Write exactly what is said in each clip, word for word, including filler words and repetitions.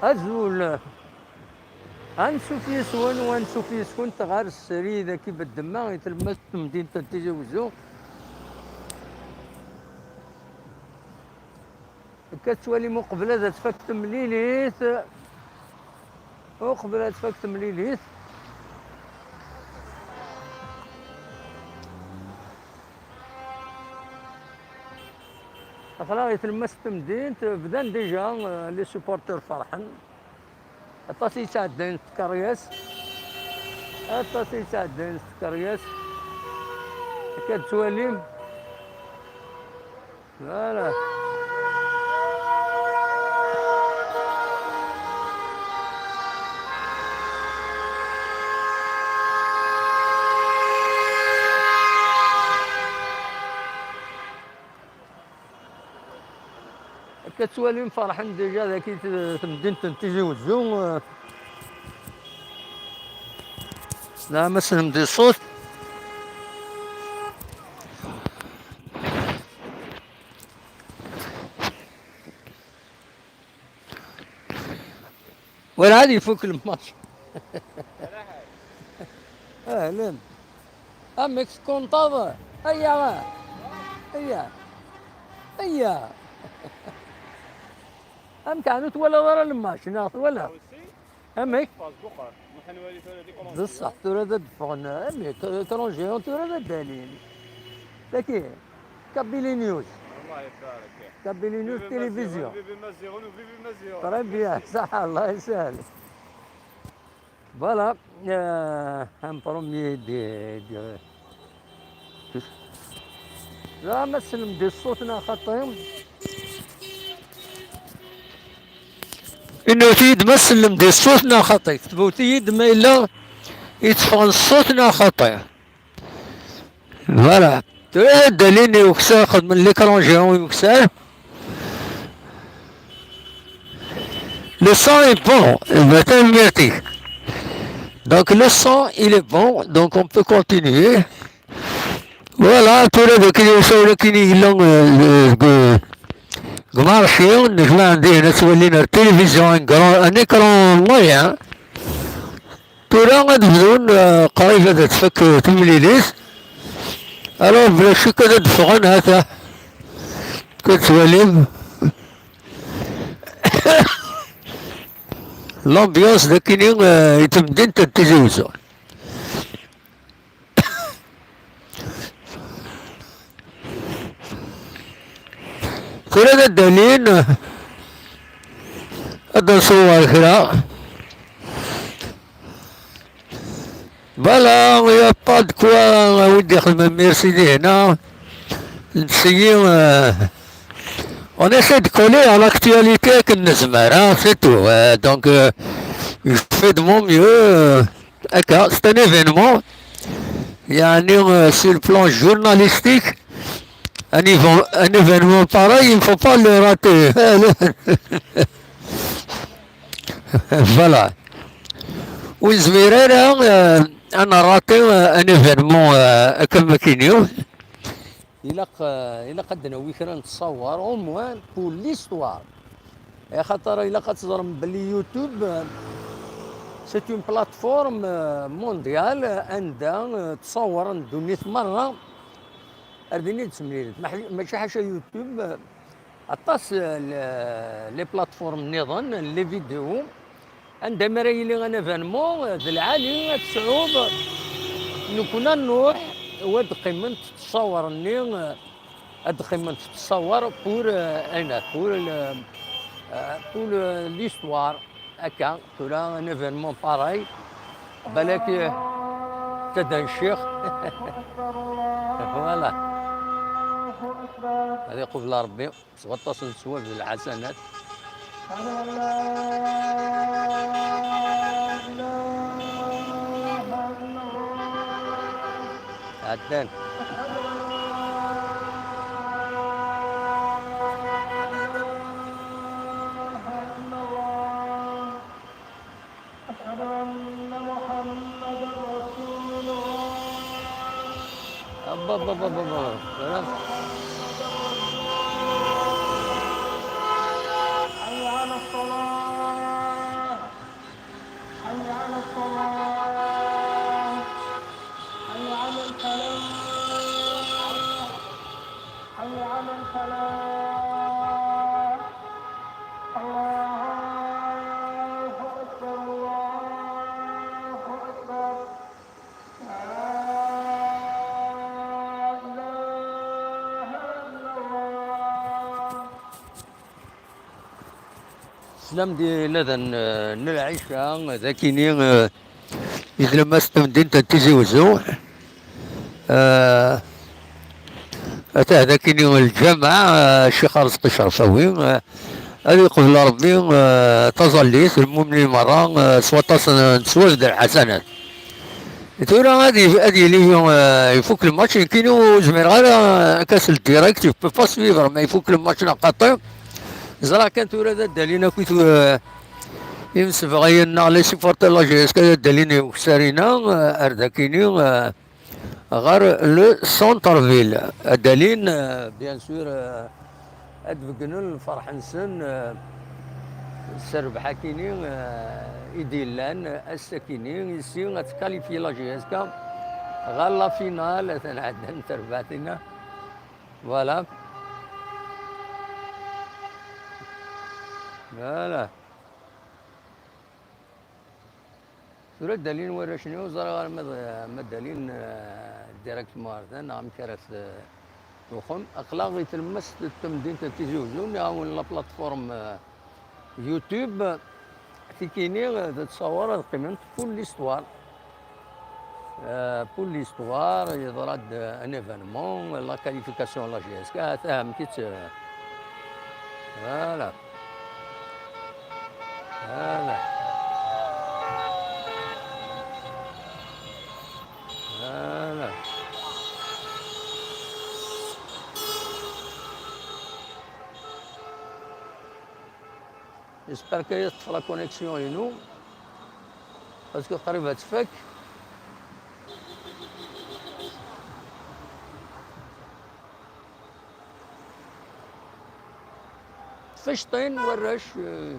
Azul. Ansuf yes-wen u ansuf yes-kunt ɣer srid-agi beddemma i tlemmast n temdint n Tizi Wezzu. Akka tettwalim uqbel ad tfak temlilit. Uqbel ad tfak temlilit. Aql-aɣ i tlemmast n temdint, bdan déjà, euh, les supporters ferḥen. Aṭas i yettɛeddayen s tkeryas. Aṭas i yettɛeddayen s tkeryas. Akka d-twalim. Voilà. Akka ttwalin ferḥen déjà dagi t-, temdint n Tizi Wezzu. Nɛam-asen di ṣṣut. Werɛad ifuk lmač. Ahlan. Amek tkunṭaḍ? Aya. Aya. Aya. Amek ɛni ur twalaḍ ara lmač, neɣ twalaḍ? Amek? D ṣṣeḥ, tura ad d-ffɣen, amek, étrangers, tura ad d-alin. Daki, Kabylie News. Kabylie News télévision. Très bien, ça, Allah yessahel. Voilà, euh, un premier des, des, Ẓra ma tsellem-d i ṣṣut neɣ xaṭi. Inut-iyi-d ma tsellem-d i ṣṣut neɣ xaṭi. Ktbut-iyi-d ma yella yetteffeɣ ṣṣut neɣ xaṭi. Voilà. Tura ad d-alin i ukessar, xedmen l'écran géant i ukessar. Le son est bon. Bah, tanemmirt-ik. Donc le son, il est bon, donc on peut continuer. Voilà, tura dagi usawal akken i yella, euh, deg, deg marché, nejmaɛ-d dihin ad twalin ar télévision, un grand, un écran moyen. Tura ad bdun, euh, qrib ad tfak, euh, temlilit. Alors, bla ccek ad d-ffɣen, ha-t-a. Ad twalim. L'ambiance dagi, euh, i temdint n Tizi Wezzu. Tura ad d-alin, ad nṣewwer kra. Voilà, il n'y a pas de quoi, euh, vous dire, merci, hein. Essayez, euh, on essaie de coller à l'actualité que nous avons, hein, c'est tout. Euh, donc, euh, je fais de mon mieux. Euh, Akka, c'est un événement. يعني, euh, sur le plan journalistique, un, évo- un événement pareil, il ne faut pas le rater. Voilà. Ur nezmir ara, euh, ad nrati, euh, un événement, euh, comme Makinio. Ilaq, euh, ilaq ad d-nawi kra n ttṣawer, au moins pour l'histoire. Axaṭer ilaq ad teẓrem belli YouTube, euh, c'est une plateforme, euh, mondiale, euh, anda, euh, ttṣawaren ddunit merra. Ar din i d-ttemlilit. Maḥ- Mačči ḥaca YouTube, euh, aṭas, euh, le- les plateformes nniḍen, les vidéos. Anda mi ara yili un événement, euh, d lɛali ad tesɛuḍ nekna nruḥ, u ad qqiment ttṣawer-nni, euh, ad qqiment ttṣawer pour, euh, ayen, pour le, euh, pour le- l'histoire. Akka, tura un événement pareil, balak, euh, ttadan ccix. Voilà. Ad iqubel Rebbi s waṭas n sswab d lḥasanat. Ɛeddan. أشهد أن محمدا رسول الله. Abba, abba, abba, abba. Voilà. حي على الصلاة. Teslam di ladan, eh, n lɛica, d akini, eh, di tlemmast n temdint n Tizi Wezzu. Eh, atah d akini lǧameɛ, eh, Ccix Arezqi Cerfawi, eh, ad yeqbel Ṛebbi, eh, taẓallit, lmumnin merra, eh, s waṭas n, n sswab d lḥasanat. Tura ad, i- ad yili, eh, ifuk lmatch, nekkini ur zmireɣ ara, eh, ad k-asel direct, je peux pas suivre, ma ifuk lmatch neɣ xaṭi. Ẓriɣ kan tura d addalin akk i tu-, eh, imsebɣayen neɣ les supporters de la J S K, d addalin i ukessar-inna, eh, ar dakini, eh, ɣer le centre-ville. Addalin, eh, bien sûr, eh, ad d-beggnen lferḥ-nsen, eh, s rrbeḥ-akini, eh, i d-yellan ass-akini, ici ad tkalifyi la J S K ɣer la finale, atan ɛeddan terbaɛt-inna. Voilà. Voilà. Tura ddalin warrac-nni, ur ẓriɣ ara ma d, ma ddalin, eh, directement ar da, neɣ amek ara t-, tuxem. Aql-aɣ di tlemmast n temdint n Tizi Wezzu, nniɣ-awen la plateforme, eh, YouTube, tikini, eh, tettṣawar ad qqiment pour l'histoire. Euh, pour l'histoire, yeḍra-d, euh, un événement, la qualification n la J S K, tfehmem-tt, euh, voilà. Voilà. Voilà. J'espère que teṭṭef la connexion-inu, parce que qrib ad tfak. Ṭfecṭin warrac, eh,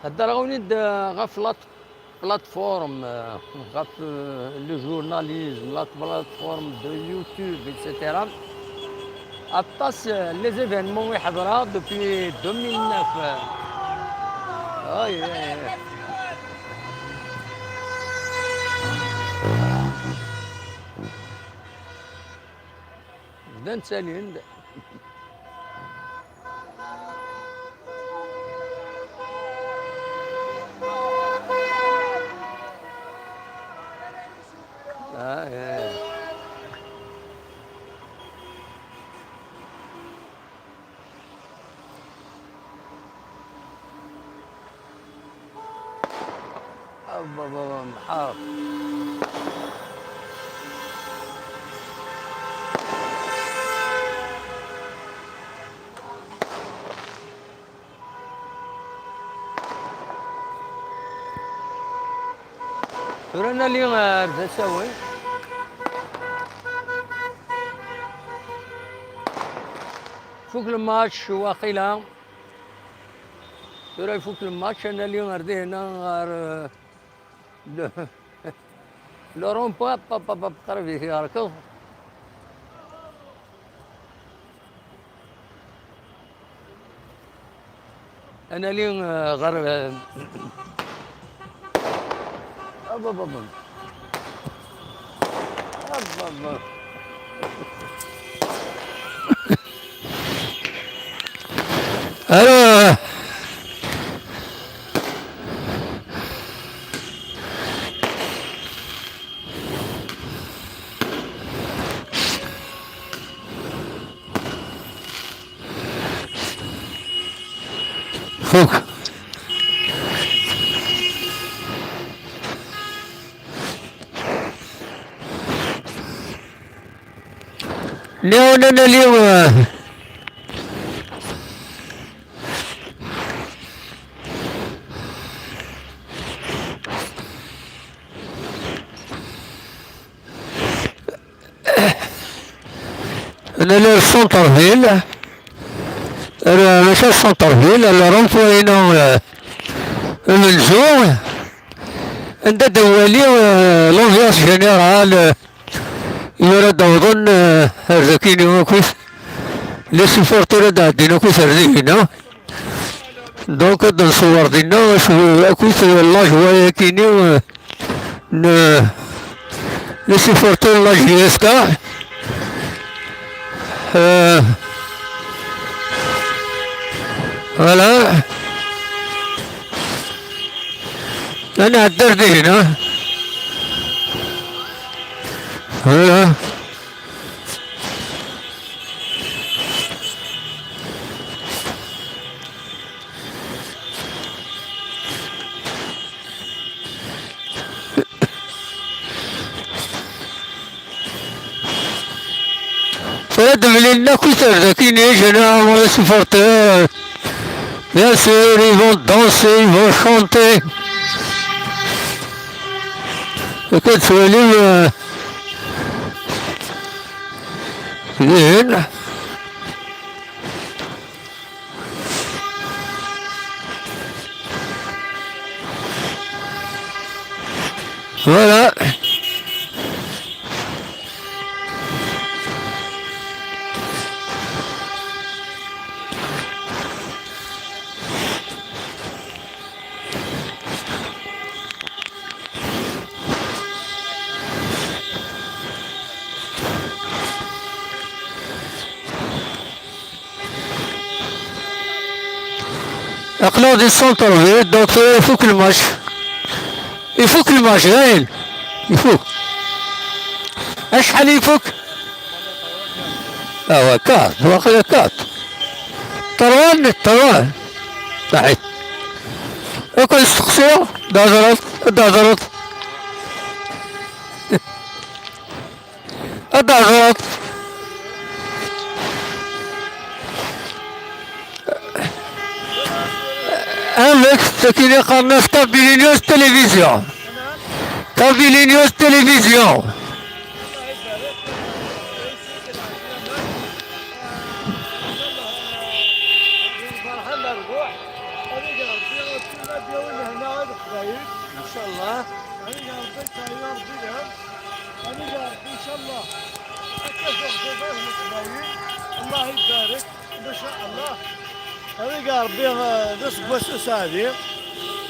Heddreɣ-awen-id, eh, ɣef la plateforme, eh, ɣef, eh, le journalisme, la plateforme de YouTube, et cetera. Aṭas, eh, les événements i ḥeḍreɣ depuis deux mille neuf. Ay, ay, ay. Bdan ttalin-d. Ah, ya, ya. Abba, baba, mḥar. Tura nali ar d asawen. Fuk lmatch waqila. Tura ifuk lmatch, ad nali ar dihna ɣer, eh, le, le rond-point, pa, pa, pa, qrib i t-yerkeḍ. Ad nali, eh, ɣer, eh, abababa. Ababa. Alors, fuk. Nniɣ-awen ad nali, eh, nella le centre-ville, euh, maca le centre-ville, le rond-point-inu, euh, amenzu, anda d-nwali, euh, l'ambiance générale, euh, yura d-awḍen, euh, ar dakini akkit, les supporters ad d-ɛeddin akkit ar dihina. Donc, ad nṣewwer dinna, acku akk la joie-agi-nni, euh, n, les supporters n la J S K. Euh, voilà. Ad nɛeddi ar dihin, ha? Voilà. Tura d-mlilen akk iserdaken-nni, les supporters. Bien sûr, ils vont danser, ils vont chanter. Akka tettwalim, euh, dihin. Voilà. Aql-aɣ di centre-ville, donc tura ifuk lmac. Ifuk lmac, dayen. Ifuk. Acḥal ifuk? Awa, quatre, waqila quatre. Ṭerwan, ṭerwan. Saḥit. Akk ad steqsiɣ, d-hedreḍ, d-hedreḍ. Ad d-hedreḍ. Amek, sakini qqaren-as Kabylie News Télévision. Kabylie News Télévision. Ferḥan d rrbuḥ. Ad ig Ṛebbi ad tt-yawin lehna i Leqbayel. Incallah. Ad ig Ṛebbi ad tt-yawin Ṛebbi lhem. Ad ig Ṛebbi, incallah, ad tafeḍ baba n Leqbayel. Allah ibarek. Macaallah. Ad ig Ṛebbi, eh, d aseggas useɛdi.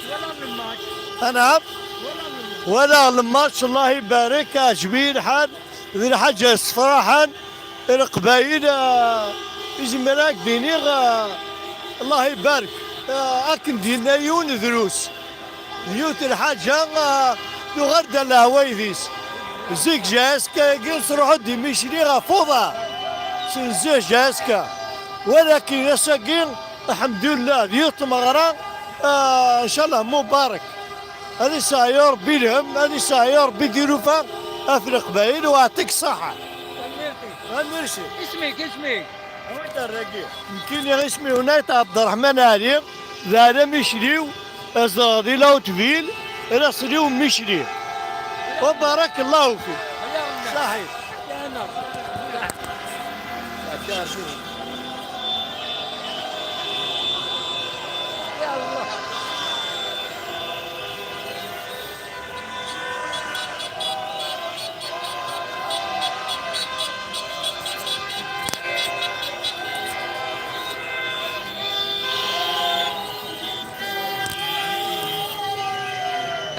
Twalaḍ lmatch? Anɛam? Twalaḍ lmatch? Walaɣ lmatch, Allah ibarek, iɛǧeb-iyi lḥal. D lḥaǧa yessefraḥen. Leqbayel, ah, izmer ad k-d-iniɣ, ah, Allah ibarek. Ah, akken d-yenna yiwen drus. D yiwet lḥaǧa, ah, tuɣal-d ar leɛwayed-is. Zik J S K-agi nettruḥu-d i Micli ɣef uḍar. Seg zik J S K. Walakin ass-agi, lḥemdullah, d yiwet tmeɣra, ah, ncallah mubarek. Ad isɛu Ṛebbi lhem, ad isɛu Ṛebbi tilufa ɣef Leqbayel, u yeɛṭik ṣṣeḥḥa. Tanemmirt-ik. Tanemmirt-ik. Isem-ik, isem-ik? Awi-d ar dagi. Nekkini isem-iw Nayt Ɛebderreḥman Ɛli, d aɛra Micli-w, zedɣeɣ di Lautbil, d aṣli-w Micli. Wa barakallahu fik. Saḥit.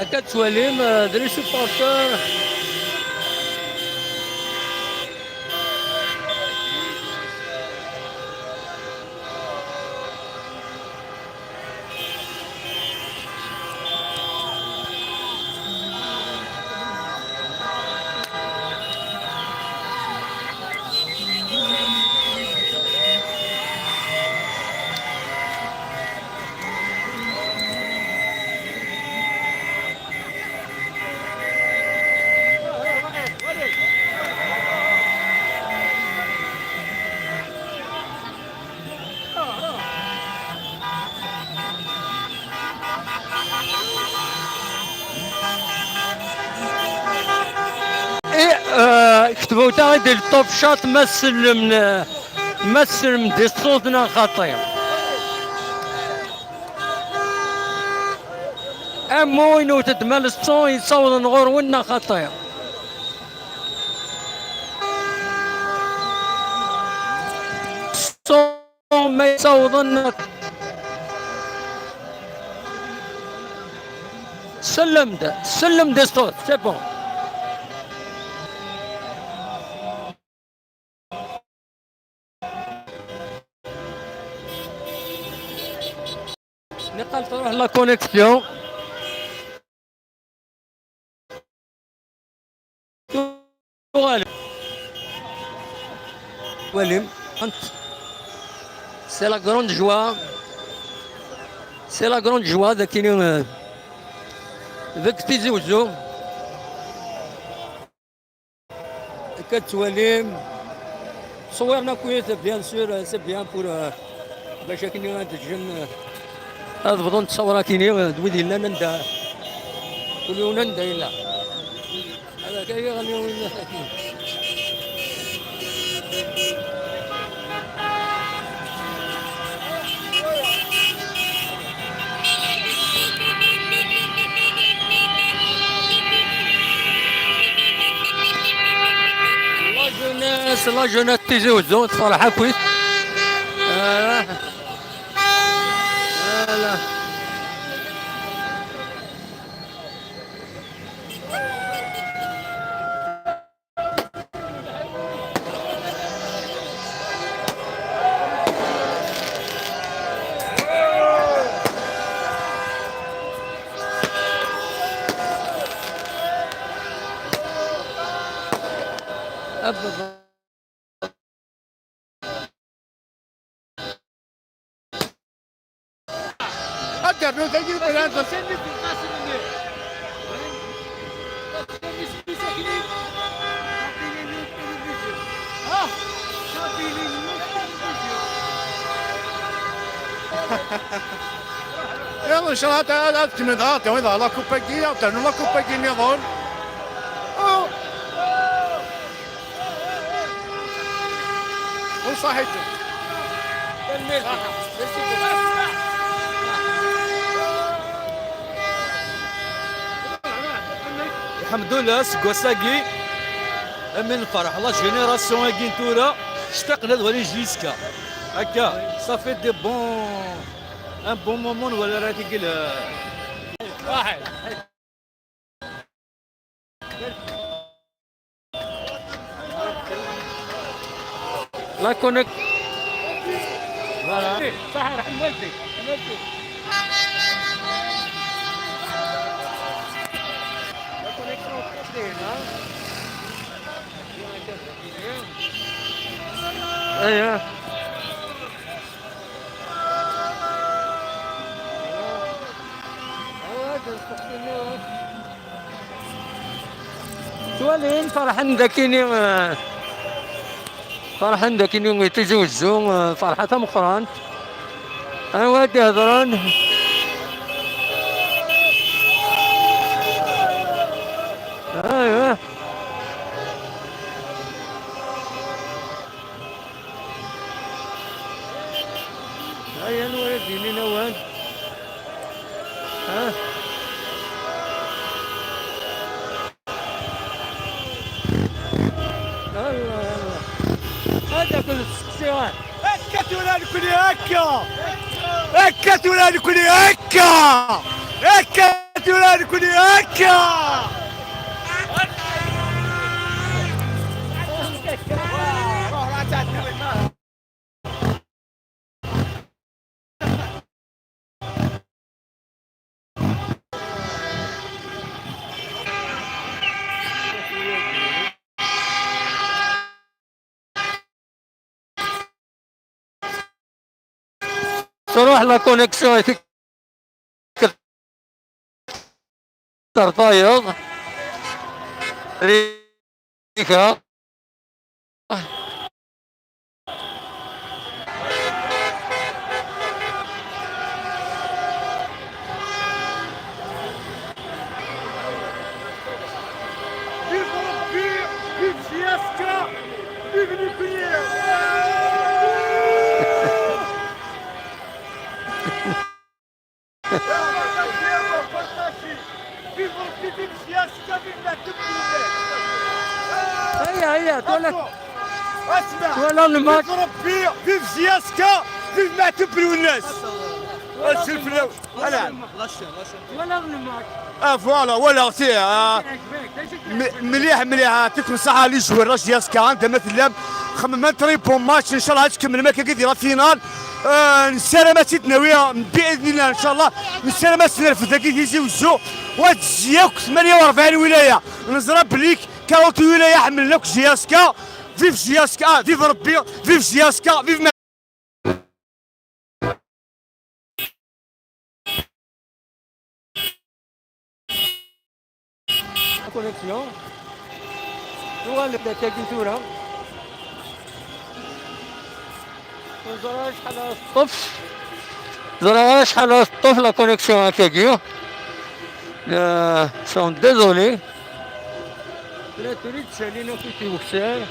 Akka tettwalim, euh, d les supporters. I, eh, ketbut-aɣ-id di le top chat ma tsellem, eh, ma tsellem di ṣṣut neɣ xaṭi. Amu inewwet-d ma le son yessawḍen ɣur-wen neɣ xaṭi. Son ma yessawḍen. Sellem-d, sellem-d, c'est bon. Niqal truḥ la connexion. Tuɣal. Walim. C'est la grande joie. C'est la grande joie dagi, euh, deg Tizi Wezzu. Akka tettwalim, ttṣewwiren akkit, bien sûr, c'est bien pour, euh, bac akken ad ǧǧen, euh, ad bḍun ttṣawṛat-agi, euh, d wid yellan anda, kul yiwen anda yella. Ala, akka i ɣen yiwen. La jeunesse, la jeunesse Tizi Wezzu tferḥ akkit. Ah. Voilà. Ad d-rnu tagi, bɣan. Iḍ nchallah ad, ad tkemmel dɣa, ad tawi dɣa la coupe-agi, ad d-rnu la coupe-agi nniḍen. Oh. Ur ṣaḥit. Tanemmirt. Lḥemdullah, seg wass-agi, ami nferḥ, la génération-agi n tura, ctaqen ad walin J S K. Akka, ça fait des bons, un bon moment, nwala ara tigi l-, La connect. Voilà. صح، رحم والديك. رحم والديك. La connexion est très bien, hein. ايوه. Ttwalin ferḥen dakini, eh, ferḥen dakini i Tizi Wezzu, eh, ferḥa tameqqrant. Anwa ad d-ihedren? Aywa. Aya, anwa ara d-yinin awal? Ha? Allah, Allah. Ad akk d-steqsiɣ. Akka tura nekni akka! Akka tura nekni akka! Akka tura nekni akka! Truḥ la connexion i tertayeḍ. Rika. Vive Rebbi, vive J S K, vive le nucléaire. Vive Rebbi, vive J S K, vive la coupe du monde. هيا، هيا، تولى. اسمع. تولى الماتش. Vive Rebbi, vive J S K, vive Maɛtub Lwennas. Azul fell-awen. Ala. Twalaḍ le match? Ah, voilà, walaɣ-t, ah. Yeɛjeb-ak? D acu i k-yeɛjeb? M-, mliḥ, mliḥ. Yeɛṭikum ṣṣeḥḥa les joueurs, la J S K, anda ma tellam. Xemmem un très bon match, ncallah ad tkemmlem akkagi di la finale. Ah, nessaram ad tt-id-nawi, bi idnillah, ncallah. Nessaram ad tt-nerfed dagi Tizi Wezzu. Wa d-tezzi akk tmanya u rebɛin wilaya. Neẓra belli quarante wilaya ḥemmlen akk J S K. Vive J S K, vive Rebbi, vive J S K, vive la connexion. Nuɣal-d akkagi tura. Ur ẓriɣ acḥal ara teṭṭef. Ẓriɣ acḥal ara teṭṭef la connexion akkagi. Euh, sont désolés. Tura, tura i d-ttalin akk i ukessar.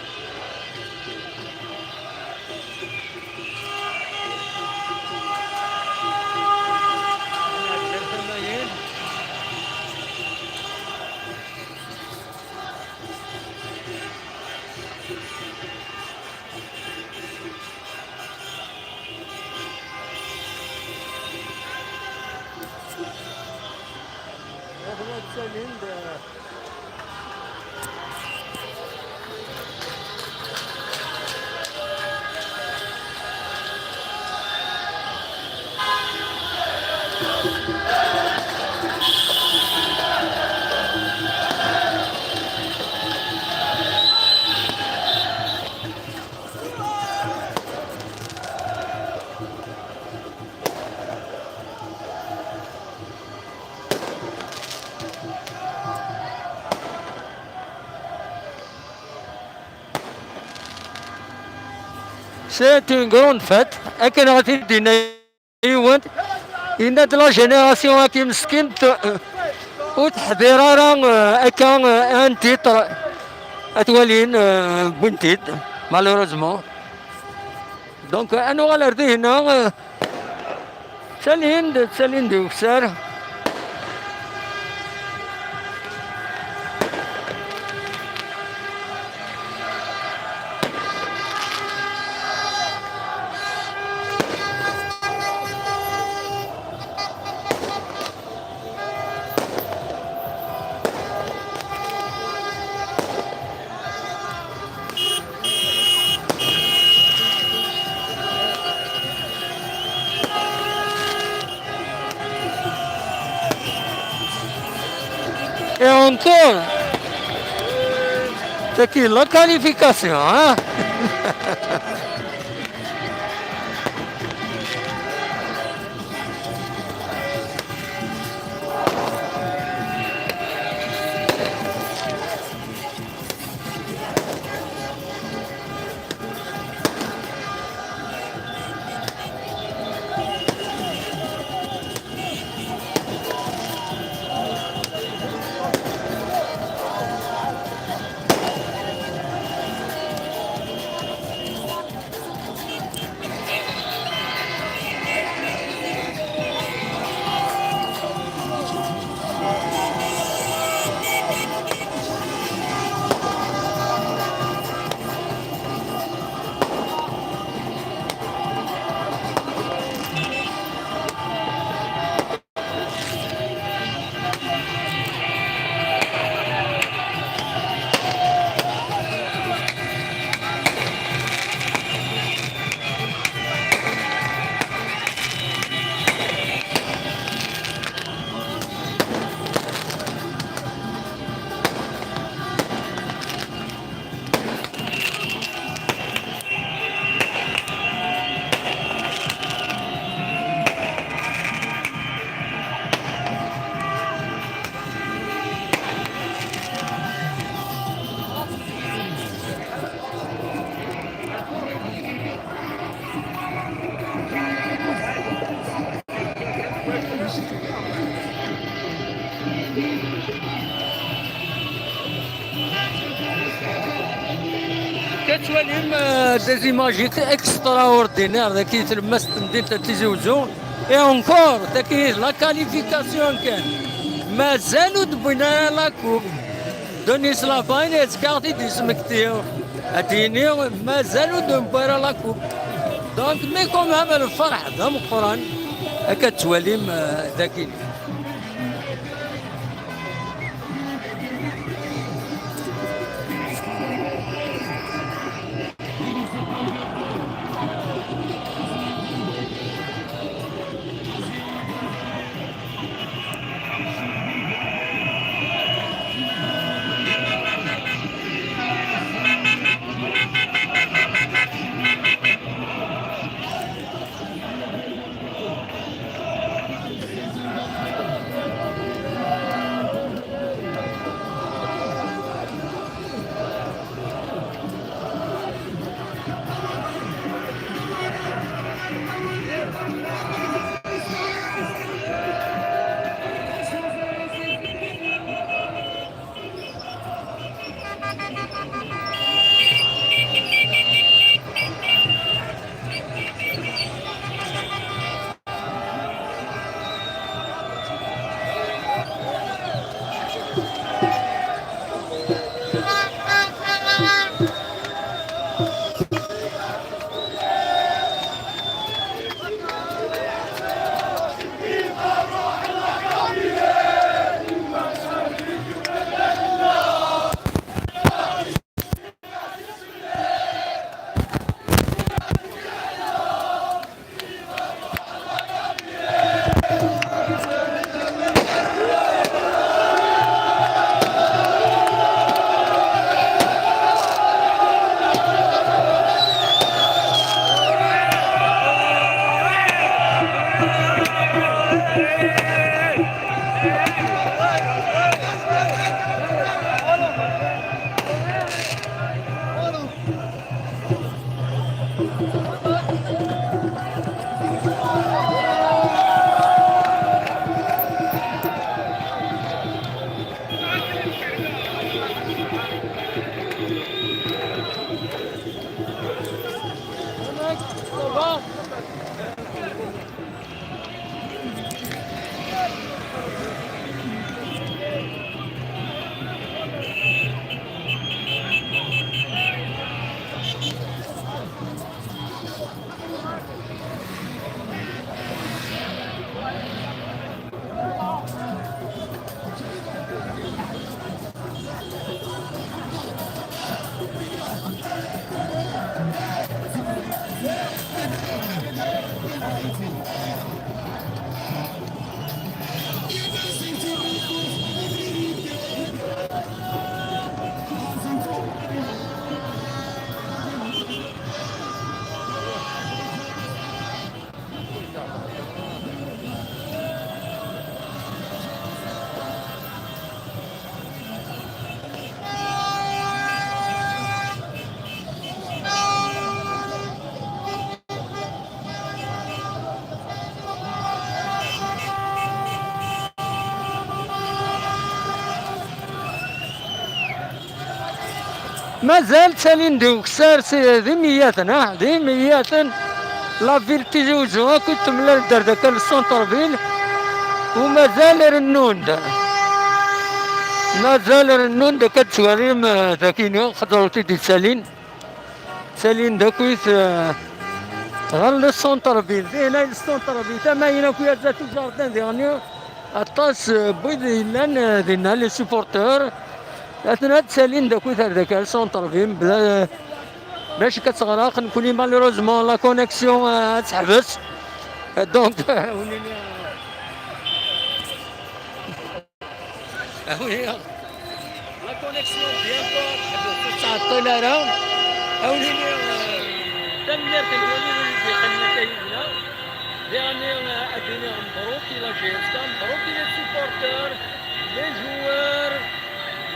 C'est une grande fête. Akken ara t-id-yenna yiwen, yenna-d la génération-agi meskint, ur teḥdir ara, euh, akka, euh, un titre. Ad twalin, euh, wwin-t-id, malheureusement. Donc, ad nuɣal ar dihin, euh, Ttalin-d, ttalin-d ukessar. Et encore, c'est qui la qualification, hein? Tettwalim, euh, des images extraordinaires dagi tlemmast n temdint n Tizi Wezzu. Et encore, dagi la qualification kan. Mazal ur d-wwin ara la coupe. Denis Lafayen yettkaɣ-t-id yesmekti. Ad d-yini mazal ur d-newwi ara la coupe. Donc, mais quand même, lferḥ d ameqqran. Akka tettwalim, eh, dagi. Mazal ttalin-d ukessar s, d imeyyaten, ah, d imeyyaten. La ville Tizi Uzzu akk i temlal-d ar daka le centre-ville. U mazal rennun-d. Mazal rennun-d, akka d-tettwalim, eh, dagini, xeḍrut-id i ttalin. Ttalin-d akkit, eh, ɣer le centre-ville. Dinna i le centre-ville, tama-in akk yerza-t ujardin diɣen. Aṭas, eh, n wid yellan, eh, dinna, les supporters. Atna ttalin-d akkit ar daka le centre-ville, mebla, eh, bac akka teɣraq, nekkni malheureusement la connexion, eh, ad teḥbes. Eh, donc, eh, win-nni, eh, Awi, la connexion bientôt ur tettɛeṭṭil ara. Awlini, eh, tanemmirt i wid i d-yeqqimen akka yid-neɣ. Diɣen, eh, ad iniɣ mebruk i la J S K, mebruk i les supporters, les joueurs,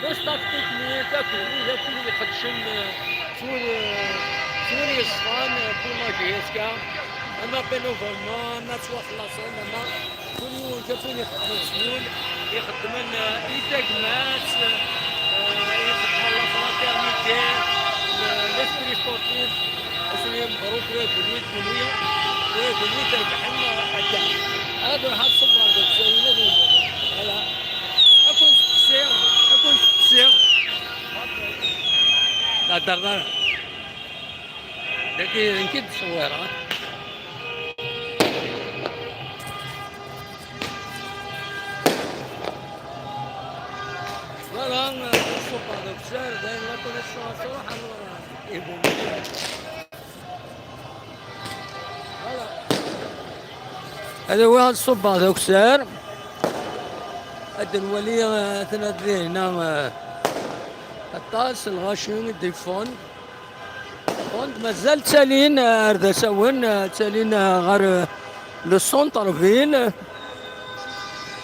le staff technique, akked wid akk i iqeddcen, eh, s wid, eh, s wid yeṣfan, eh, pour la J S K, ama bénévolement, ama ttwaxlaṣen, ama Kul yiwen kif win ixeddmen s wul, ixeddmen, eh, i tagmat, eh, ixeddmen la fraternité, eh, l'esprit sportif. Asmi mebruk, ula d wid kunwi, ula d wid trebḥen, eh, akka. Ad nruḥ ad nṣebber deg Zayen, ad nini. Ala. Ad kun-steqsiɣ, ad kun-steqsiɣ. La heddreḍ ara. Dagi d nekk i d-ttṣewwireɣ. Voilà, euh, on se parle de ça, d'ailleurs, la connexion à ça, alors, euh, et bon, voilà. Hada wa ṣubbeɣ d akessar. Ad nwali, eh, atna dinna, eh, aṭas n lɣaci i d-yeffɣen. Bon, mazal ttalin, eh, ar d asawen, eh, ttalin, eh, ɣer, eh, le centre-ville.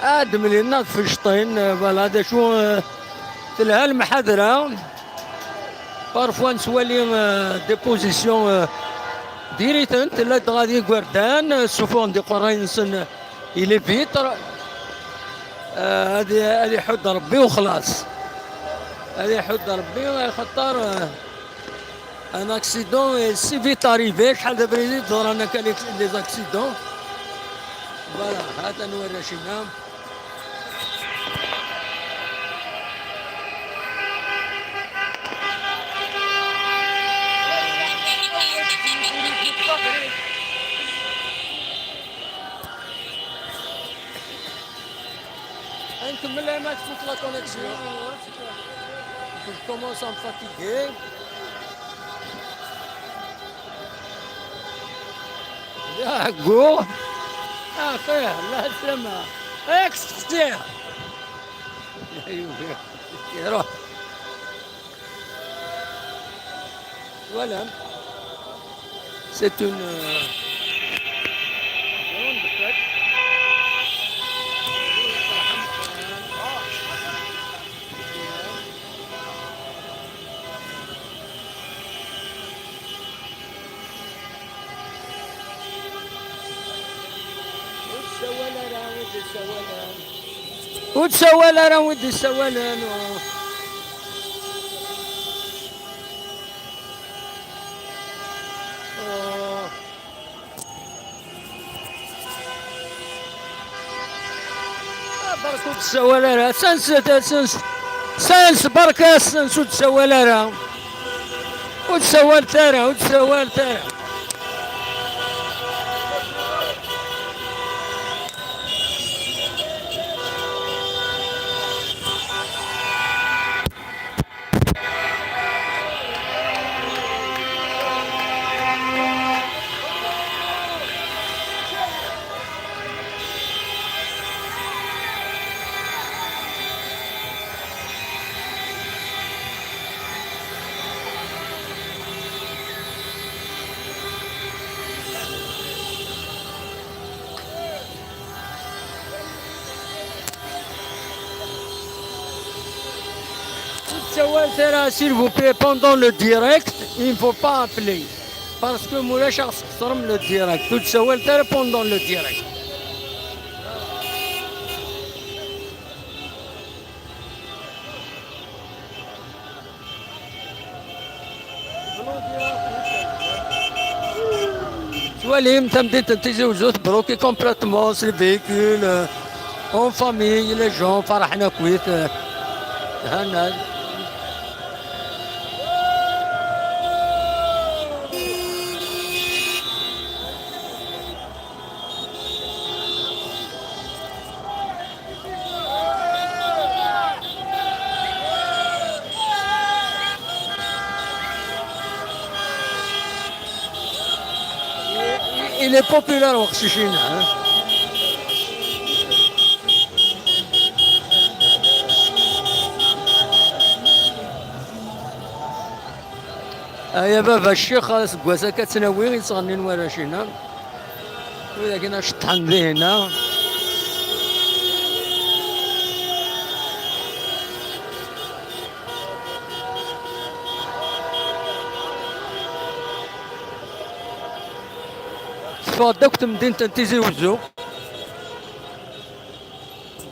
Ad mlin ad fecṭin, eh, voilà, d acu, eh, telha lemḥadra. Parfois nettwali, eh, des positions, eh, diri-tent, ladɣa d igerdan, eh, ssufuɣen-d iqerray-nsen, eh, i les vitres. Eh, ad, ad iḥudd Rebbi u xlaṣ. Ad iḥudd Rebbi, axaṭer, eh, un accident est si vite arrivé, acḥal d abrid i d-ḍran akka les, les accidents. Voilà, ha-t-an warrac-inna. Ad nkemmel alamma tfuk la connexion. Je commence à me fatiguer. D aɛeggu. Axir, la ssama. Aksexsiṛ. Iruḥ. Voilà. C'est une, euh, grande fête. Ur d-ssawal ara wid d-ssawalen. Ur d-ssawal ara wid d-ssawalen. Oh. Ah, berka ur d-ssawal ara. Sens, sens, sens, berka sens, ur d-ssawal ara. Ur d-ssawal ara, ur d-ssawal ara. Ur d-ssawal ara, s'il vous plaît, pendant le direct, il ne faut pas appeler. Parce que ma ulac ad ɣ-tesxeṣrem le direct. Ur d-ssawal ara pendant le direct. Tettwalim tamdint n Tizi Wezzu tebruki complètement s les véhicules, euh, en famille, les gens ferḥen akkit, euh, hanna. Il est populaire, weqcic-inna, hein. Aya baba ccix, aseggas akka ttnawi i ttɣennin warrac-inna. Widak-inna ceṭṭḥen dihinna. Teffeɣ-d akk temdint n Tizi Wezzu.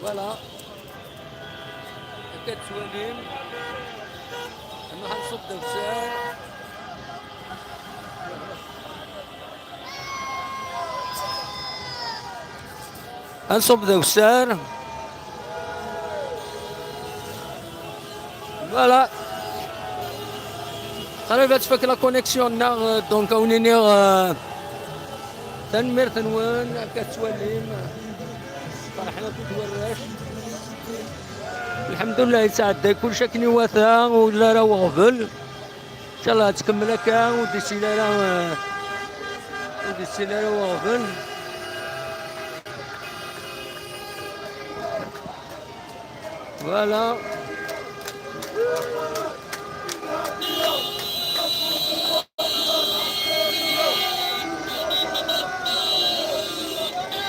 Voilà. Akka tettwalim. Nruḥ ad nṣubb d akessar. Ad nṣubb d akessar. Voilà. Qrib ad tfak la connexion-nneɣ, euh, donc, ad wen-iniɣ, euh, tanemmirt-nwen, akka tettwalim. Ferḥen akk warrac. Lḥemdullah, yettɛedday kullec akken iwata, ur yelli ara weɣbel. Incallah ad tkemmel akka, ur d-issil ara, ur d-issil ara weɣbel. Voilà.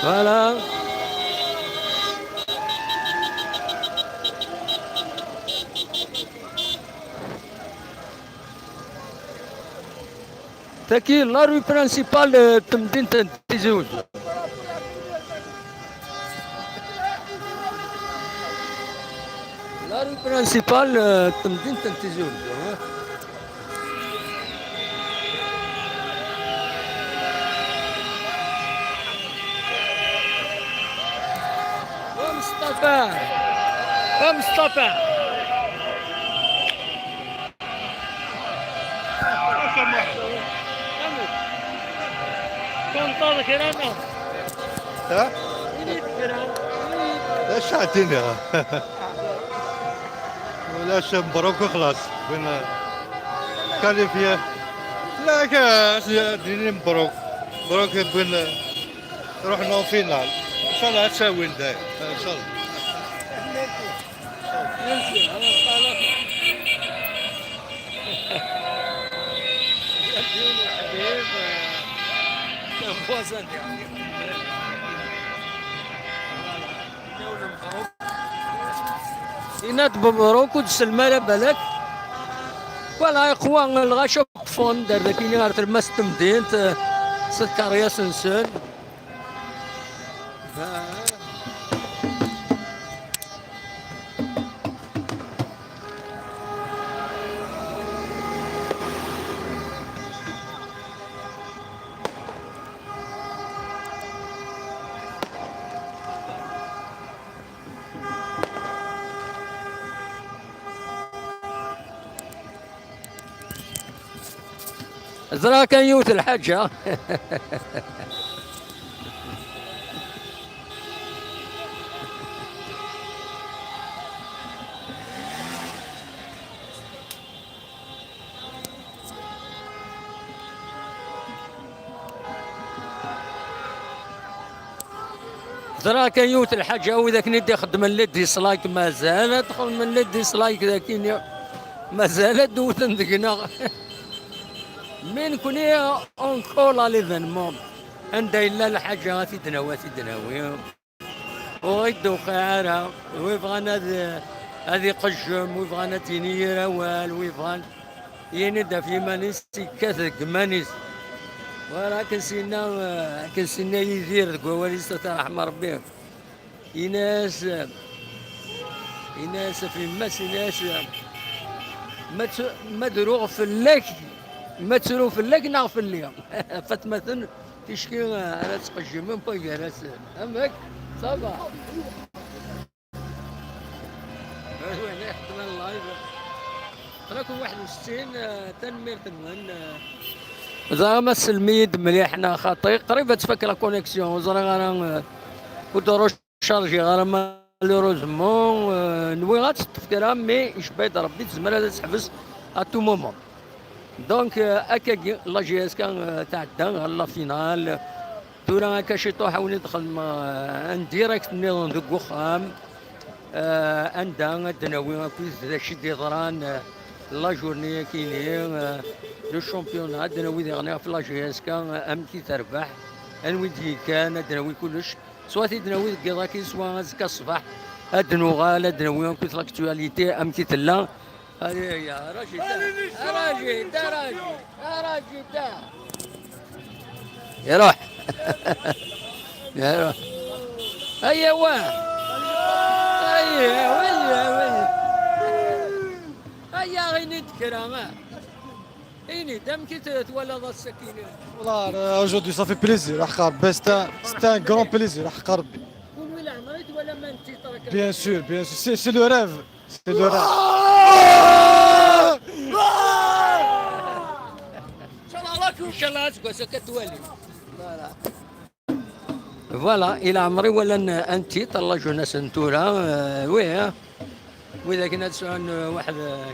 Voilà. Tagi la rue principale, euh, n temdint n Tizi Wezzu. La rue principale, euh, n temdint n Tizi Wezzu, hein. Wa Mustafa! Wa Mustafa! Tunṭaḍ kra neɣ? Ha? Ini-d kra. D acu ad d-iniɣ? Ulac, mebṛuk u xlaṣ. Win qualifié. La, ka-, ad d-nini mebṛuk. Mebṛuk i win ruḥen en finale. Incallah ad tt-awin dayen. Incallah. Yenna-d mebṛuk, ur d-sellem ara balak. Wala iqwa lɣaci akk ffɣen-d ar dakini ɣer tlemmast n temdint, s tkeryas-nsen. Ẓriɣ kan yiwet lḥaǧa. Ẓriɣ kan yiwet lḥaǧa, wid akken i d-ixeddmen les dislikes mazal ad xedmen les dislikes dagi-nni, mazal ad d-wten deg-neɣ. Mi nekni on colle à l'événement, anda yella lḥaǧa ad t-id-nawi, ad t-id-nawi. Ur ɣ-id-tuqiɛ ara. Wi bɣan ad, ad iqejjem, wi bɣan ad d-yini yir awal, wi bɣan yini-d ɣef yiman-is, yekkat deg iman-is. Wala akken s-yenna, akken s-yenna Yidir deg wawal-is, ad t-yerḥem Rebbi. Yenna-as, yenna-as ɣef yemma-s, yenna-as: "Ma ttu-, ma druɣ fell-ak, ma ttruɣ fell-ak neɣ fell-i?" Fatmaten ticki ara ttqejjimen wway gar-asen. Amek? Ça va? Win iḥeḍren live. Aql-aken waḥed u settin, eh, tanemmirt-nwen, eh. Ẓriɣ ma tsellem-iyi-d mliḥ neɣ xaṭi, qrib ad tfak la connexion, ur ẓriɣ ara, eh, ur d-rechargiɣ ara malheureusement, eh, nwiɣ ad teṭṭef kra, mais icebba-yi-d Rebbi tezmer ad teḥbes à tout moment. Donc, euh, akkagi, la J S K, euh, tɛedda ɣer la finale. Tura akka ciṭuḥ ad wen-id-xedmeɣ, euh, un direct nniḍen deg uxxam. Euh, anda ad d-nawi akk d acu i d-yeḍran, euh, la journée-agi-ni, euh, le championnat, ad d-nawi diɣen ɣef la J S K, euh, amek i terbeḥ, anwi d-yekkan, ad d-nawi kullec. Soit ad d-nawi deg yiḍ-agi, soit azekka ṣṣbeḥ, ad d-nuɣal, ad d-nawi akk l'actualité, amek i tella. Allez, ya, Rachid, Rachid, Rachid, Rachid. Iruḥ. Iruḥ. Aya wa. Aya, aya, aya. Aya, ini-d kra, ah. Ini-d, amek i t-, twalaḍ ass-agi? Voilà, euh, aujourd'hui, ça fait plaisir, a Rebbi, c'est un, c'est un grand plaisir, a Rebbi. Kunwi leɛmer i twalam un titre akka? Bien sûr, bien sûr, c'est, c'est le rêve. C'est le rêve. Inchallah, aseggas-a ad twali. Voilà. Voilà, i leɛmer i walan un titre, la jeunesse n tura, euh, oui, hein. Widak ad sɛun, euh, waḥed, euh,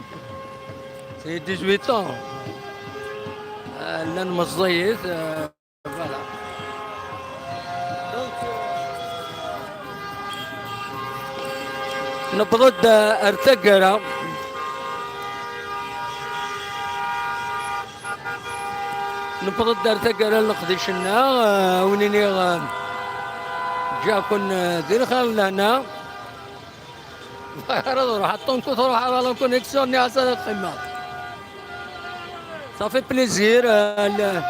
c'est dix-huit ans. Euh, llan meẓẓiyit, euh, voilà. Donc, euh, newweḍ-d, euh, ar taggara. Newweḍ-d ar taggara n leqdic-nneɣ, euh, win iniɣ, euh, ǧǧiɣ-ken, euh, di lxir lehna. Bɣiɣ ara ad ruḥeɣ, ṭunku truḥ ara la connexion-nni, asa ad qqimeɣ. Ça fait plaisir, euh, le-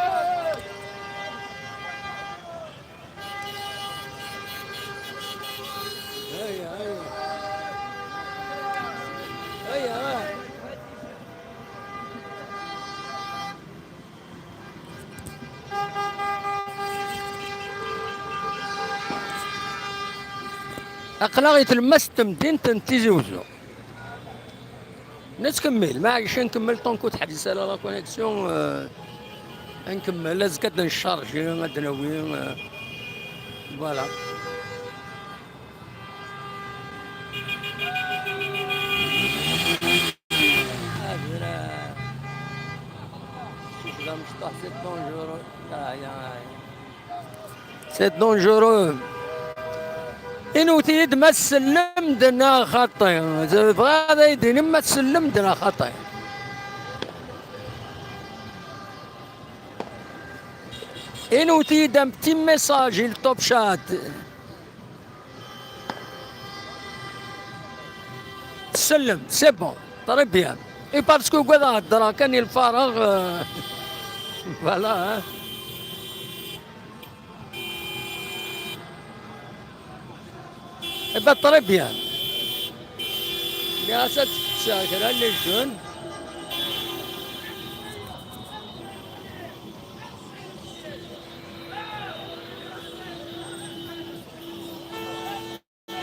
Aql-aɣ i tlemmast n temdint n Tizi Uzzu. Nettkemmil, maɛlic, ad nkemmel tant que teḥbes ara la connexion, euh, ad nkemmel, azekka ad ncharji, ad d-nawi, euh, voilà. Ah, voilà. Kečč d amecṭuḥ, c'est dangereux. Ah, ya. C'est dangereux. Inwet-iyi-d ma tsellem-d neɣ xaṭi. Bɣiɣ ad iyi-d-inim ma tsellem-d neɣ xaṭi. Inwet-iyi-d un petit message, il top chat. Tsellem, c'est bon, très bien. Et parce que ugadeɣ heddreɣ kan i lfarag, euh, voilà, hein. Eh ben, très bien. Nniɣ-as ad tekkes kra n les jeunes.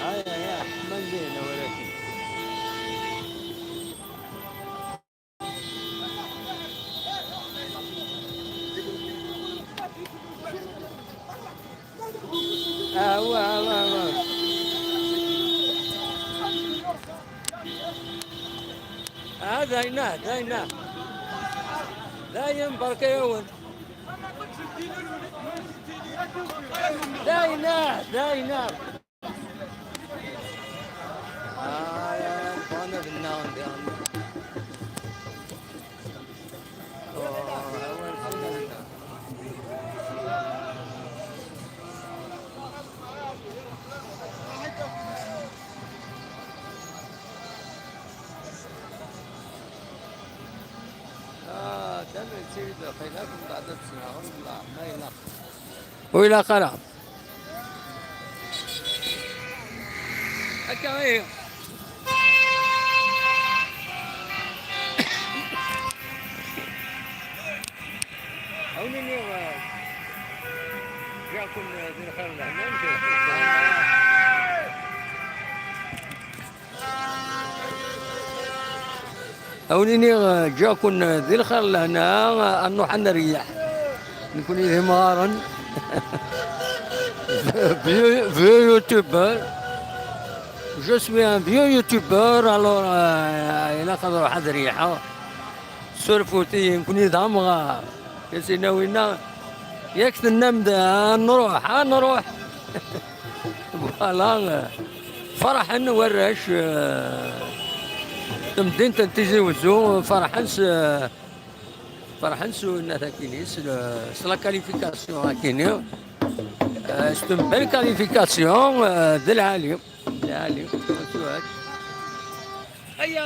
Ay, ay, ay, ḥman dihna walakin. Awa, awa, awa. Ah, d ayna, d ayna. D ayen, barka-yawen. D ayna, d ayna. Ah, ya, bɣan ad nnaɣen diɣen. Oh, awal xemsa. Ah, tamen ttili-d lxilaf, mbeɛd ad tt-nɣen, la, ma ilaq. Ur ilaq ara. Akka ihi. Awen-iniɣ, eh, ǧǧiɣ-ken, eh, di lxir lehna. Awen-iniɣ, eh, ǧǧiɣ-ken, eh, di lxir lehna, eh, ad nruḥ ad nreyyeḥ. Nekkni d imɣaren. Vieux, vieux youtubeur. Je suis un vieux youtubeur, alors, euh, ilaq ad ruḥeɣ ad reyḥeɣ. Surfut-iyi, nekkni d amɣar. Kasi nawina, yak tennam-d, ah, nruḥ, ah, nruḥ. Voilà, euh, ferḥen warrac, euh, temdint n Tizi Wezzu, ferḥen s, euh, Ferḥen s unat akini, s, s la qualification akini. Euh, c'est une belle qualification, euh, de l'Ali. De l'Ali. Aya!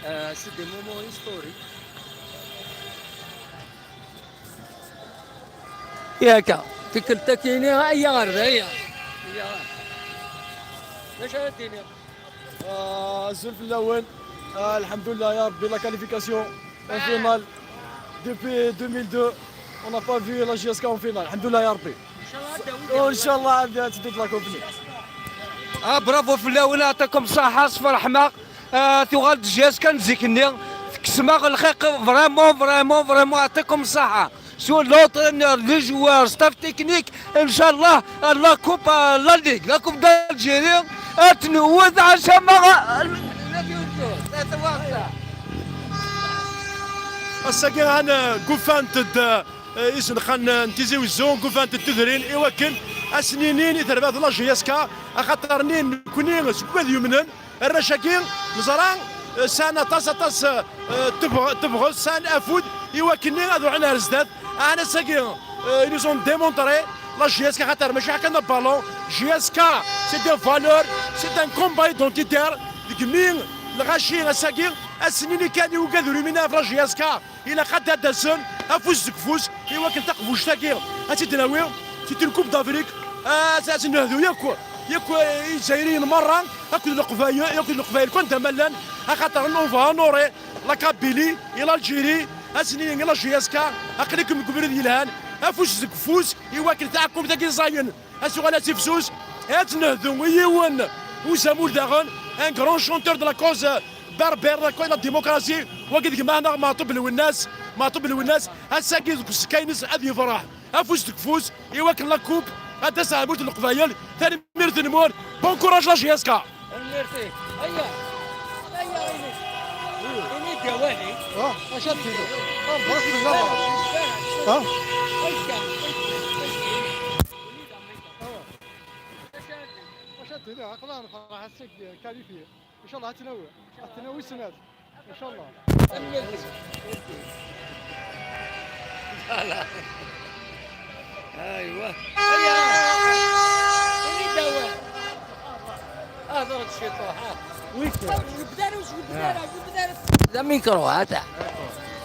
Euh, c'est des moments historiques. Yaka, tikkelt akini, aya ɣer da, aya. Aya. D acu ara d-tiniḍ? آه، أزول في الأول. آه، الحمد لله يا ربي، la qualification en finale depuis deux mille deux. On n'a pas vu la J S K en finale. الحمد لله يا ربي. إن شاء الله عندها تدوت la coupe. Ah, bravo fell-awen, يعطيكم الصحة, sferḥeɣ. Ah, tuɣal-d J S K n zik-nni, tekkes-aɣ lxiq, vraiment, vraiment, vraiment, يعطيكم الصحة. Sur l'entraîneur, les joueurs, staff technique, إن شاء الله, la coupe, ah, la Ligue, la coupe d'Algérie, ad tt-newwet ɛacama. Ass-agi han, gufant-d, eh, isenqan n Tizi Wezzu, gufant-d tudrin i wakken ad sen-inin i terbaɛt n la J S K, axaṭer nin nekni seg wad yumnen, arrac-agi neẓra, eh, sɛan aṭas, aṭas, eh, tebɣ-, tebɣest, sɛan afud i wakken ad uɣalen ar zdat. Ɛni ass-agi, eh, ils nous ont démontré la J S K, axaṭer mačči kan d ballon, J S K, c'est des valeurs, c'est un combat identitaire. Deg mi lɣaci ass-agi, ad sen-nini kan i wigad ur yuminen ɣef la J S K, ilaq ad d-asen afus deg ufus i wakken taqbuct-agi ad tt-id-nawi, c'est une coupe d'Afrique, ad, ad nehdu yakk, yakk, eh, Izzayriyen merra akked Leqbayel, akked Leqbayel kan d amallan, axaṭer on va honorer la Kabylie et l'Algérie, ad sen-nini la J S K, aql-ikem deg ubrid yelhan, afus deg ufus i wakken taɛkumt-agi ẓẓayen. Ad tuɣal ad tifsus, ad nehdu i yiwen uzamul daɣen, un grand chanteur de la cause berbère, la cause de la démocratie, wagi d gma-neɣ Meɛṭub Lwennas, Meɛṭub Lwennas, ass-agi deg usekka-ines ad yefreḥ, afus deg ufus, i wakken la coupe ad d-tas ɣer tmurt n Leqbayel. Tanemmirt n tmurt, bon courage la J S K. Tanemmirt-ik. Aya. Aya, ini. Ini-d awal-ik. Ah, acu ad tiniḍ? Ah, bɣiɣ tiniḍ. Ah? Aya. Acu ad tiniḍ? Aql-aɣ nefreḥ ass-agi, qualifié. إن شاء الله ad tt-nawi. Ad tt-nawi snat. إن شاء الله. Voilà. ايوا. هيا. وليد داوود. اهضر الشيطان، ها. ويك؟ جبد انا وجبد انا، جبد انا. ذا ميكرو، هذا.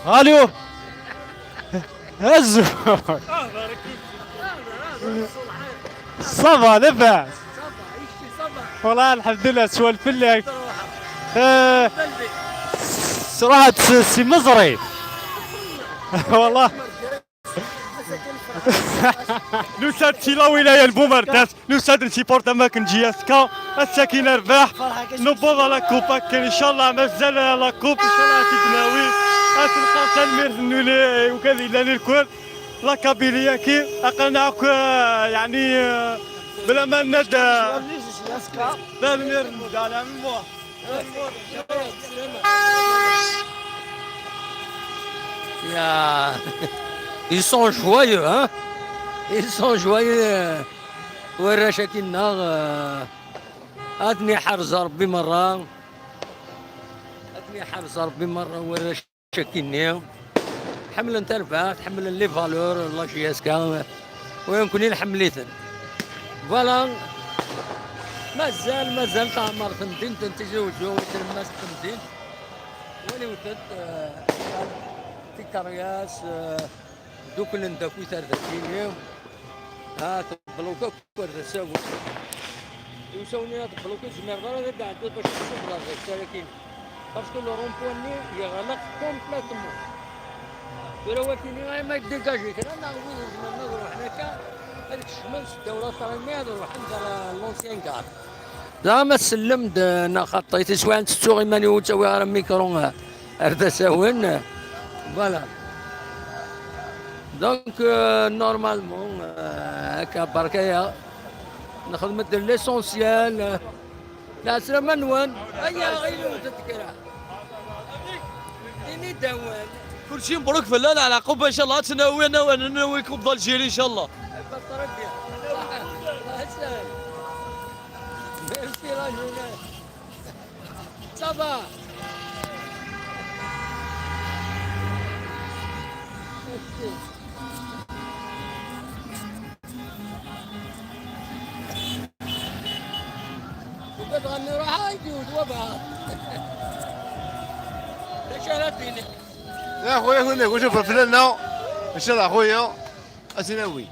الو. هزو. Ça va, لاباس؟ والله الحمد لله, سوال فلاك. آه، رحت س-, سي مزري. والله. نسات سي لا ولاية البومرداس، نسات نسيبورت أماكن جي اس كا، الساكن رباح، نبوض على كوبا كان إن شاء الله مازال لا كوب، إن شاء الله تتناوي، أتلقى تنمير نولي وكذا إلا نركور. La Kabylie كي أقلنا كو-، يعني، آه، بلا ما ندى. بلا ما ندى، لا، من مو. يا، ils sont joyeux, hein? Ils sont joyeux. ورا شاكينا، آه، أتني حرز ربي مرة. أتني حرز ربي مرة ورا شاكيني. حملن تربح، حملن les valeurs, la J S K. ويمكن نحمليثن. Voilà. مازال، مازال تعمر تمدين، تنتيجي وجو، تلمس تمدين. ولي وتد، آه، تيكارياس، آه، دوك نندكو تردكيني. ها، تبلوكا كوار تساوي. يساوني هاد البلوكا زمير ضرا غير قاعد باش تصب ضرا غير ساكن. Parce que le rond-point يغلق complètement. ثورة واتيني غير ما يديكاجي كذا، نعاود زعما نروح هناكا. هذيك الشمس، الدورة الطريقية، نروح عند l'ancien gare. زعما سلم د-، انا خطيت سواء نتسوغ ايماني وتسوي غير ميكرو، آه، اردا ساون. Voilà. Donc, آه، normalement، آه، هكا بركايا نخدم د l'essentiel. آه، العسلامة نوان. ايا غير تذكرها. إني داوان. كل شيء مبروك فلان على عقوبة إن شاء الله. تناوي أنا وأنا ناوي كوب دالجيري إن شاء الله. Merci la jeunesse. Ça va. Merci. وقد غني روح هايدي وتوبها. ليش أنا فيني؟ يا خويا، كنا نقول شوف فلان، إن شاء الله خويا. أتناوي.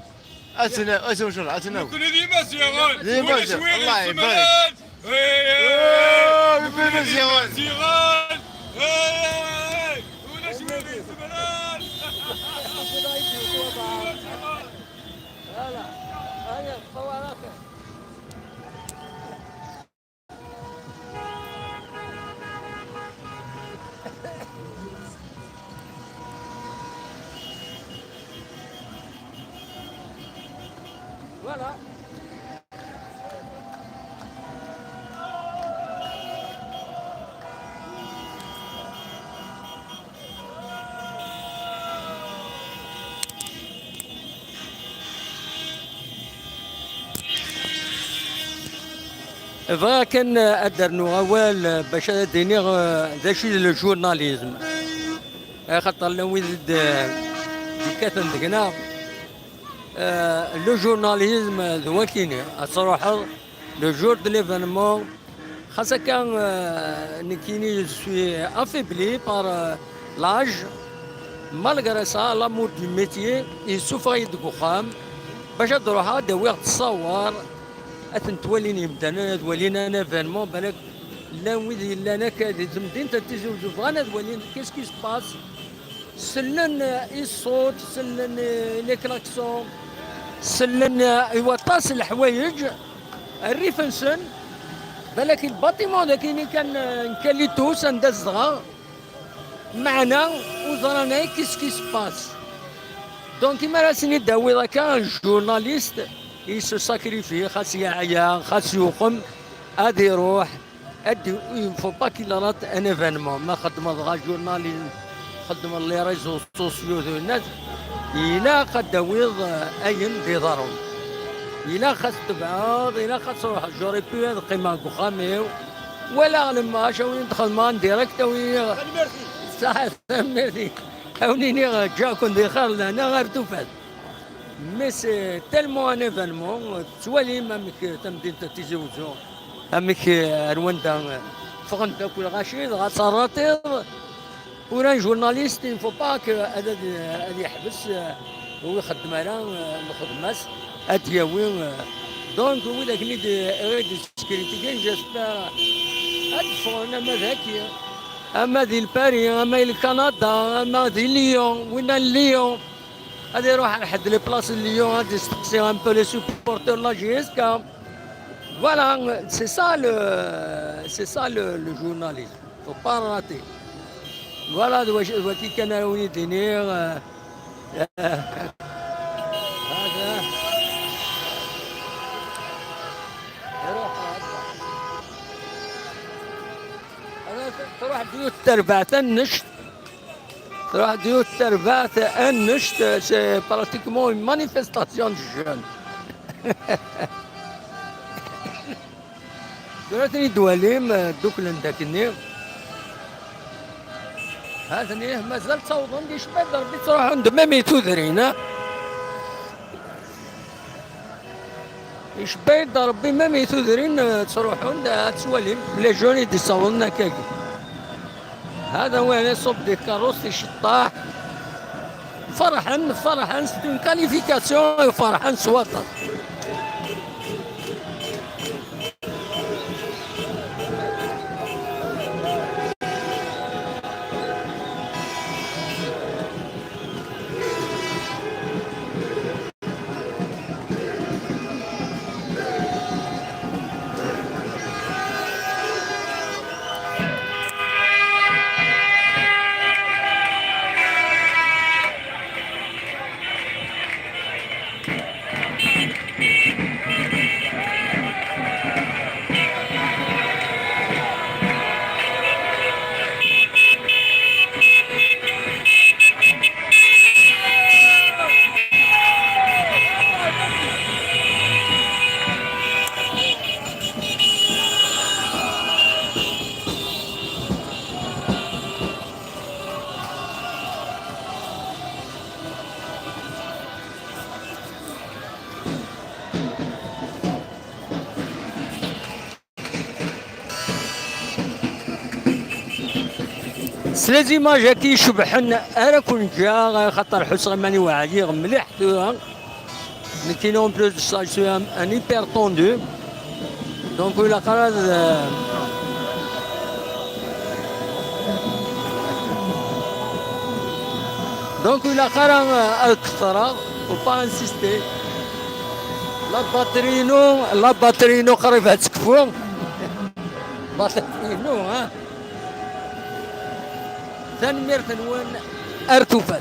أتنا-، أتنا-، إن شاء الله، أتناوي. كنا ديما زيغان. ديما زيغان. الله يبارك. إيه، إيه، كنا ديما زيغان. زيغان. إيه، إيه، إيه. ولا شوية زيغان. Voilà. Bɣiɣ kan ad d-rnuɣ awal bac ad d-iniɣ, eh, d acu i d le journalisme. Axaṭer llan wid d-, d-ikkaten deg-neɣ. Eh, le journalisme d wakini, ad truḥeḍ le jour de l'événement. Xas akka, eh, nekkini, je suis affaibli par, eh, l'âge. Malgré ça, l'amour du métier yessufeɣ-iyi-d deg uxxam bac ad d-ruḥeɣ ad d-awiɣ ttṣawer, ad tent-walin yimdanen, ad walin un événement, balak llan wid yellan akka di temdint n Tizi Uzzu, bɣan ad walin qu'est-ce qui se passe. Sellen i ṣṣut, sellen i les klaxons, sellen i waṭas n leḥwayeǧ, rrif-nsen, balak le bâtiment dagini kan n Kalitus anda zedɣeɣ, meɛna ur ẓran ara qu'est-ce qui se passe. Donc, imi ara sen-id-tawiḍ akka un journaliste, il se sacrifie, xas yeɛya, xas yuqem, ad iruḥ, ad d-, il faut pas qu'il rate un événement. Ma xeddmeḍ dɣa journalisme, xeddmeḍ les réseaux sociaux d winat, ilaq ad d-tawiḍ, eh, ayen d-iḍerrun. Ilaq ad tebɛeḍ, ilaq ad truḥeḍ. J'aurais pu ad qqimeɣ deg uxxam-iw, walaɣ le match, awi d-xedmeɣ en direct, awi. Tanemmirt-ik. Saḥit, tanemmirt-ik. Awen-iniɣ, ǧǧiɣ-ken di xir lehna ar tufat. Mais c'est tellement un événement, tettwalim amek tamdint n Tizi Uzzu, amek, eh, ar wanda, eh, ffɣen-d akk lɣaci, dɣa tterraṭiḍ. Pour un journaliste, il ne faut pas que ad, ad, ad yeḥbes, eh, ur ixeddem ara, eh, lxedma-s, ad d-yawi, eh, donc, widak-nni d-, i d-skritiki, j'espère, ad d-ffɣen ama d aki, ama di Paris, ama di Canada, ama di Lyon, winna n Lyon. Ad iruḥ ar ḥedd les places n Lyon, ad isteqsi un peu les supporters de la J S K. Voilà, c'est ça le, c'est ça le, le journalisme. Faut pas rater. Voilà, d wac-, d waki kan ara wen-id-iniɣ, euh, euh, هذا. Iruḥ, هذا. هذا تروح بيوت تربع تنشت. Truḥ d yiwet terbaɛt annect, c'est pratiquement une manifestation de jeunes. Tura ad ten-id-twalim, eh, dduklen-d akkenni. Ha-ten-ih, mazal ttawḍen-d, icba-d Rebbi, ttruḥun-d même i tudrin, ha? Icba-d Rebbi, même i tudrin, eh, ttruḥun-d, ad twalim, les jeunes i d-issawḍen akkagi. هذا وين يصب دي كاروس يشطاح. فرحان، فرحان، c'est une qualification، فرحان سواطر. S les images-agi icebḥen ara ken-ǧǧeɣ, xaṭer ḥusseɣ iman-iw ɛyiɣ mliḥ tura. Nekkini, en plus de ça, je suis un, un hyper tendu. Donc, ur ilaq ara ad, donc, ur ilaq ara ad kefreɣ, faut pas insister. La batterie-inu, la batterie-inu qrib ad tekfu. Batterie-inu, ha? Tanemmirt-nwen, ar tufat.